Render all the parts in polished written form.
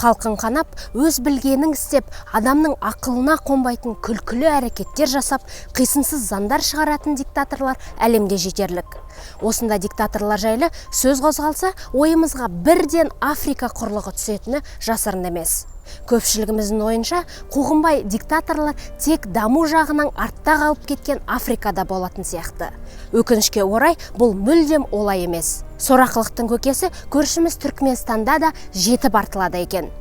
Халқын қанап, өз білгенін істеп, адамның ақылына қонбайтын күлкілі әрекеттер жасап, қисынсыз заңдар шығаратын диктаторлар әлемде жетерлік. Осында диктаторлар жайлы сөз қозғалса, ойымызға бірден Африка құрлығы түсетіні жасырын емес. Көпшілігіміздің ойынша, қуғынбай диктаторлар тек даму жағынан артта қалып кеткен Африкада болатын сияқты. Өкінішке орай, бұл мүлдем олай емес. Сорақылықтың көкесі көршіміз Түркменстанда да жетіп артылады екен.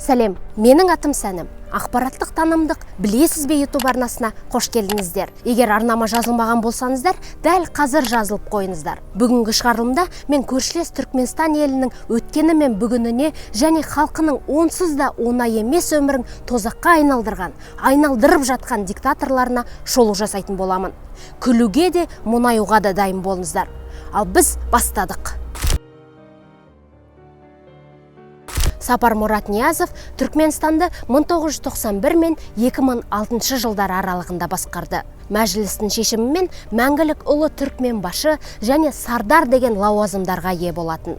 Сәлем, менің атым Сәнім. Ақпараттық танымдық білесіз бе YouTube арнасына қош келдіңіздер. Егер арнама жазылмаған болсаңыздар, дәл қазір жазылып қойыңыздар. Бүгінгі шығарылымда мен көршілес Түркменстан елінің өткені мен бүгініне және халқының онсыз да оңай емес өмірін тозаққа айналдырған, айналдырып жатқан диктаторларына шолу жасайтын боламын. Күлуге де, мұңаюға да дайын болыңыздар. Ал біз бастадық. Сапармұрат Ниязов Түркменстанды 1991 мен 2006 жылдар аралығында басқарды. Мәжілістің шешімімен мәңгілік ұлы Түркменбашы және Сардар деген лауазымдарға ие болатын.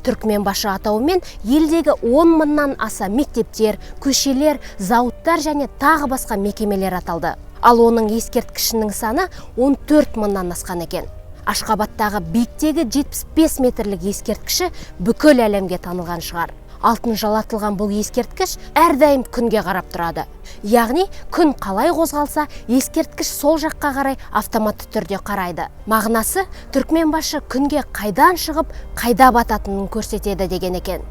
Түркменбашы атауымен елдегі 10 мыңнан аса мектептер, көшелер, зауыттар және тағы басқа мекемелер аталды. Ал оның ескерткішінің саны 14 мыңнан асқан екен. Ашқабаттағы биіктегі 75 метрлік ескерткіші бүкіл әлемге танылған шығар. Алтын жалатылған бұл ескерткіш әрдайым күнге қарап тұрады. Яғни күн қалай қозғалса, ескерткіш сол жаққа қарай автоматты түрде қарайды. Мағынасы Түркменбашы күнге қайдан шығып, қайда бататынын көрсетеді деген екен.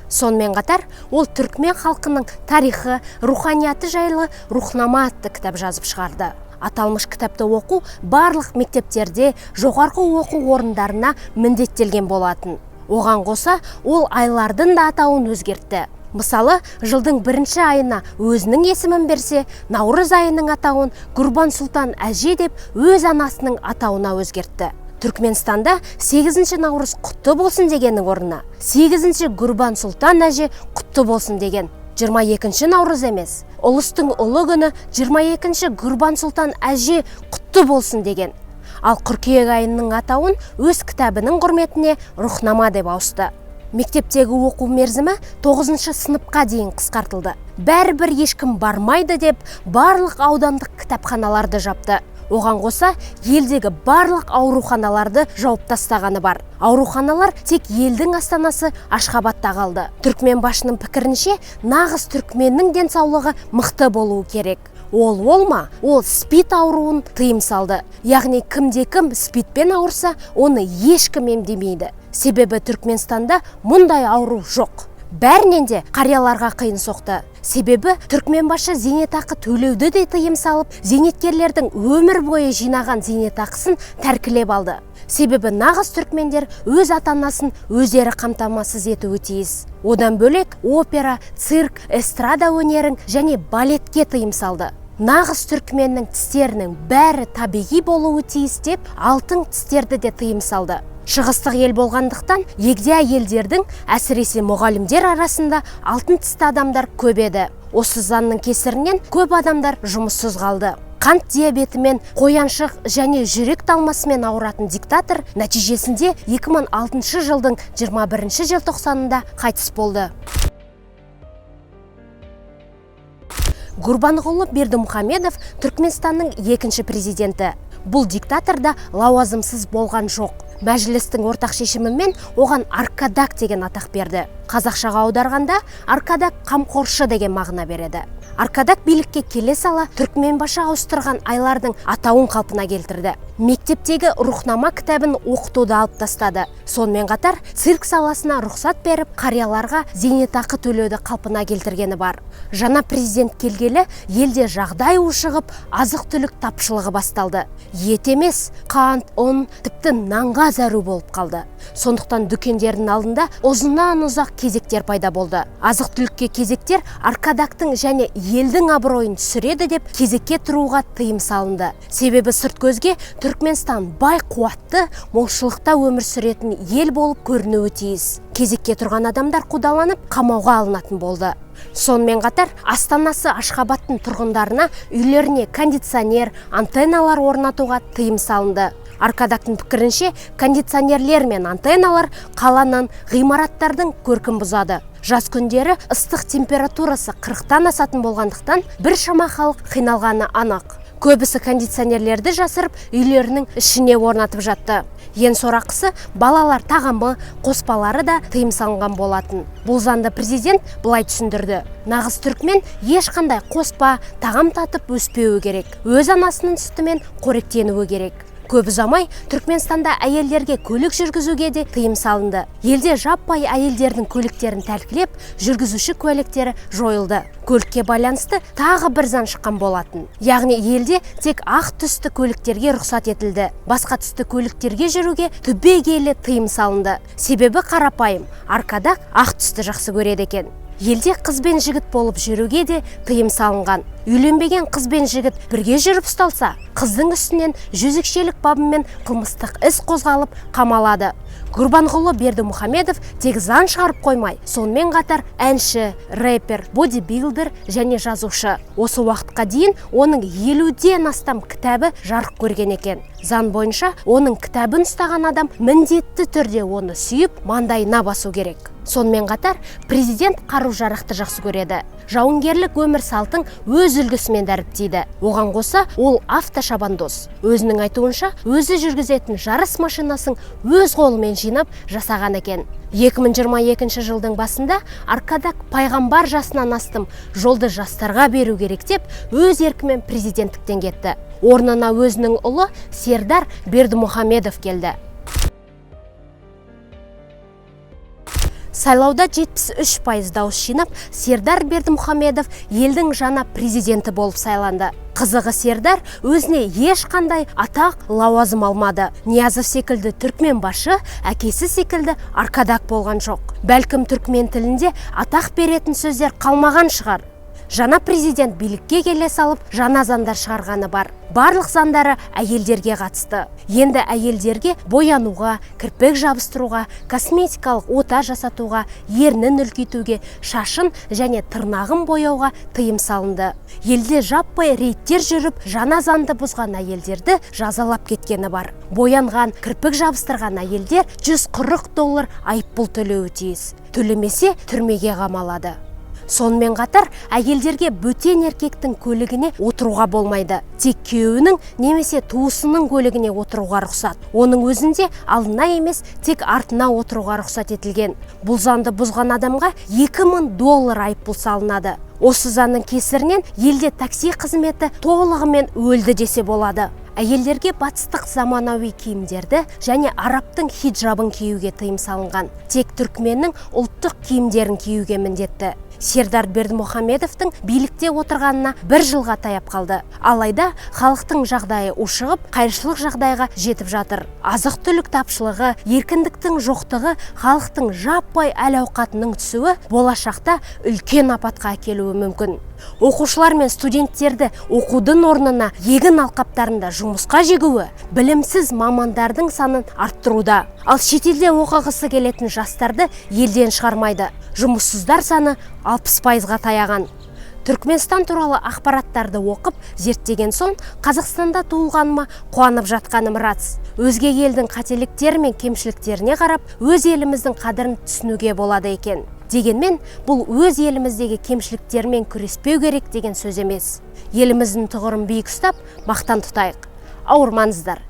Сонымен қатар, ол түркмен халқының тарихы, руханияты жайлы Рухнама атты кітап жазып шығарды. Аталмыш кітапты оқу барлық мектептерде, жоғарғы оқу орындарына міндеттелген болатын. Оған қоса, ол айлардың да атауын өзгертті. Мысалы, жылдың бірінші айына өзінің есімін берсе, наурыз айының атауын Гурбан Сұлтан әже деп өз анасының атауына өзгертті. Түркменстанда 8 наурыз құтты болсын дегеннің орнына 8 Гурбан Сұлтан әже құтты болсын деген. 22 наурыз емес, ұлыстың ұлы күні 22 Гурбан Сұлтан әже құтты болсын деген. Ал қыркүйек айының атауын өз кітабының құрметіне Рухнама деп ауысты. Мектептегі оқу мерзімі 9 сыныпқа дейін қысқартылды. Бәрібір ешкім бармайды деп барлық аудандық кітапханаларды жапты. Оған қоса, елдегі барлық ауруханаларды жауып тастағаны бар. Ауруханалар тек елдің астанасы Ашхабадта қалды. Түркменбашының пікірінше, нағыз түркменнің денсаулығы мықты болуы керек. Ол ма? Ол спид ауруын тыйым салды. Яғни кімде-кім спидпен ауырса, оны ешкім емдемейді. Себебі Түркменстанда мұндай ауру жоқ. Бәрінен де қарияларға қиын соқты. Себебі Түркменбашы зейнетақы төлеуді де тыйым салып, зейнеткерлердің өмір бойы жинаған зейнетақысын тәркілеп алды. Себебі нағыз түркмендер өз ата-анасын өздері қамтамасыз етуі тиіс. Одан бөлек опера, цирк, эстрада өнерін және балетке тыйым салды. Нағыз түркменнің тістерінің бәрі табиғи болуы тиіс деп алтын тістерді де тыйым салды. Шығыстық ел болғандықтан егде әйелдердің, әсіресе мұғалімдер арасында алтын тісті адамдар көп еді. Осы заңның кесірінен көп адамдар жұмыссыз қалды. Қант диабетімен, қояншық және жүрек талмасымен ауыратын диктатор нәтижесінде 2006 жылдың 21 желтоқсанында қайтыс болды. Гурбанғұлы Бердімұхамедов Түркменстанның екінші президенті. Бұл диктатор да лауазымсыз болған жоқ. Мәжілістің ортақ шешімімен оған Аркадак деген атақ берді. Қазақшаға аударғанда Аркадак қамқоршы деген мағына береді. Аркадак билікке келе сала Түркменбашы ауыстырған айлардың атауын қалпына келтірді. Мектептегі Рухнама кітабын оқытуды алып тастады. Сонымен қатар цирк саласына рұқсат беріп, қарияларға зейнетақы төлеуді қалпына келтіргені бар. Жаңа президент келгелі елде жағдай ушығып, азық-түлік тапшылығы басталды. Ет емес, қант, ұн, тіпті нанға зәру болып қалды. Сондықтан дүкендердің алдында ұзыннан ұзақ кезектер пайда болды. Азық-түлікке кезектер Аркадактың және елдің абыройын түсіреді деп кезекке тұруға тыйым салынды. Себебі сырт көзге Түркменстан бай қуатты, молшылықта өмір сүретін ел болып көрінуі тиіс. Кезекке тұрған адамдар қудаланып, қамауға алынатын болды. Сонымен қатар астанасы Ашхабадтың тұрғындарына үйлеріне кондиционер, антенналар орнатуға тыйым салынды. Аркадактың пікірінше, кондиционерлер мен антенналар қаланың, ғимараттардың көркін бұзады. Жаз күндері ыстық температурасы 40-тан асатын болғандықтан біршама халық қиналғаны анық. Көбісі кондиционерлерді жасырып, үйлерінің ішіне орнатып жатты. Ең сорақысы, балалар тағамы, қоспалары да тыйым салынған болатын. Бұл заңды президент былай түсіндірді: нағыз түркмен ешқандай қоспа, тағам татып өспеуі керек. Өз анасының сүтімен қоректенуі керек. Көп ұзамай Түркменстанда әйелдерге көлік жүргізуге де тыйым салынды. Елде жаппай әйелдердің көліктерін тәркілеп, жүргізуші куәліктері жойылды. Көлікке байланысты тағы бір заң шыққан болатын. Яғни елде тек ақ түсті көліктерге рұқсат етілді. Басқа түсті көліктерге жүруге түбегейлі тыйым салынды. Себебі қарапайым, Аркадак ақ түсті жақсы көреді екен. Елде қыз бен жігіт болып жүруге де тыйым салынған. Үйленбеген қыз бен жігіт бірге жүріп ұсталса, қыздың үстінен жезөкшелік бабымен қылмыстық іс қозғалып қамалады. Гурбанғұлы Бердімұхамедов тек заң шығарып қоймай, сонымен қатар әнші, рэпер, бодибилдер және жазушы. Осы уақытқа дейін оның 50-ден астам кітабы жарық көрген екен. Заң бойынша оның кітабын ұстаған адам міндетті түрде оны сүйіп, маңдайына басу керек. Сонымен қатар президент қару-жарақты жақсы көреді. Жауынгерлік өмір салтын өз үлгісімен дәріптейді. Оған қоса ол автошабандоз. Өзінің айтуынша, өзі жүргізетін жарыс машинасын өз қолымен жинап жасаған екен. 2022 жылдың басында Аркадак пайғамбар жасынан астым, жолды жастарға беру керек деп өз еркімен президенттіктен кетті. Орнына өзінің ұлы Сердар Бердімұхамедов келді. Сайлауда 73% дауыс жинап, Сердар Бердімұхамедов елдің жаңа президенті болып сайланды. Қызығы, Сердар өзіне ешқандай атақ, лауазым алмады. Ниязов секілді түркмен башы, әкесі секілді Аркадак болған жоқ. Бәлкім түркмен тілінде атақ беретін сөздер қалмаған шығар. Жаңа президент билікке келе салып, жаңа заңдар шығарғаны бар. Барлық заңдары әйелдерге қатысты. Енді әйелдерге боянуға, кірпік жабыстыруға, косметикалық ота жасатуға, ернін үлкейтуге, шашын және тырнағын бояуға тыйым салынды. Елде жаппай рейдтер жүріп, жаңа заңды бұзған әйелдерді жазалап кеткені бар. Боянған, кірпік жабыстырған әйелдер $140 айыппұл төлеуі тиіс. Төлемесе түрмеге қамалады. Сонымен қатар әйелдерге бөтен еркектің көлігіне отыруға болмайды. Тек күйеуінің немесе туысының көлігіне отыруға рұқсат. Оның өзінде алдына емес, тек артына отыруға рұқсат етілген. Бұл заңды бұзған адамға $2000 айыппұл салынады. Осы заңның кесірінен елде такси қызметі толығымен өлді десе болады. Әйелдерге батыстық заманауи киімдерді және арабтың хиджабын киюге тыйым салынған. Тек түркменнің ұлттық киімдерін киюге міндетті. Сердар Бердімұхамедовтың билікте отырғанына бір жылға таяп қалды. Алайда халықтың жағдайы ушығып, қайыршылық жағдайға жетіп жатыр. Азық-түлік тапшылығы, еркіндіктің жоқтығы, халықтың жаппай әл-ауқатының түсуі болашақта үлкен апатқа әкелуі мүмкін. Оқушылар мен студенттерді оқудың орнына егін алқаптарында жұмысқа жегуі білімсіз мамандардың санын арттыруда. Ал шетелде оқығысы келетін жастарды елден шығармайды. Жұмыссыздар саны 60%-ға таяған. Түркменстан туралы ақпараттарды оқып, зерттеген соң, Қазақстанда туылғаныма қуанып жатқаным рас. Өзге елдің қателіктері мен кемшіліктеріне қарап, өз еліміздің қадірін түсінуге болады екен. Дегенмен, бұл өз еліміздегі кемшіліктермен күреспеу керек деген сөз емес. Еліміздің тұғырын биік ұстап, мақтан тұтайық. Ауырмаңыздар.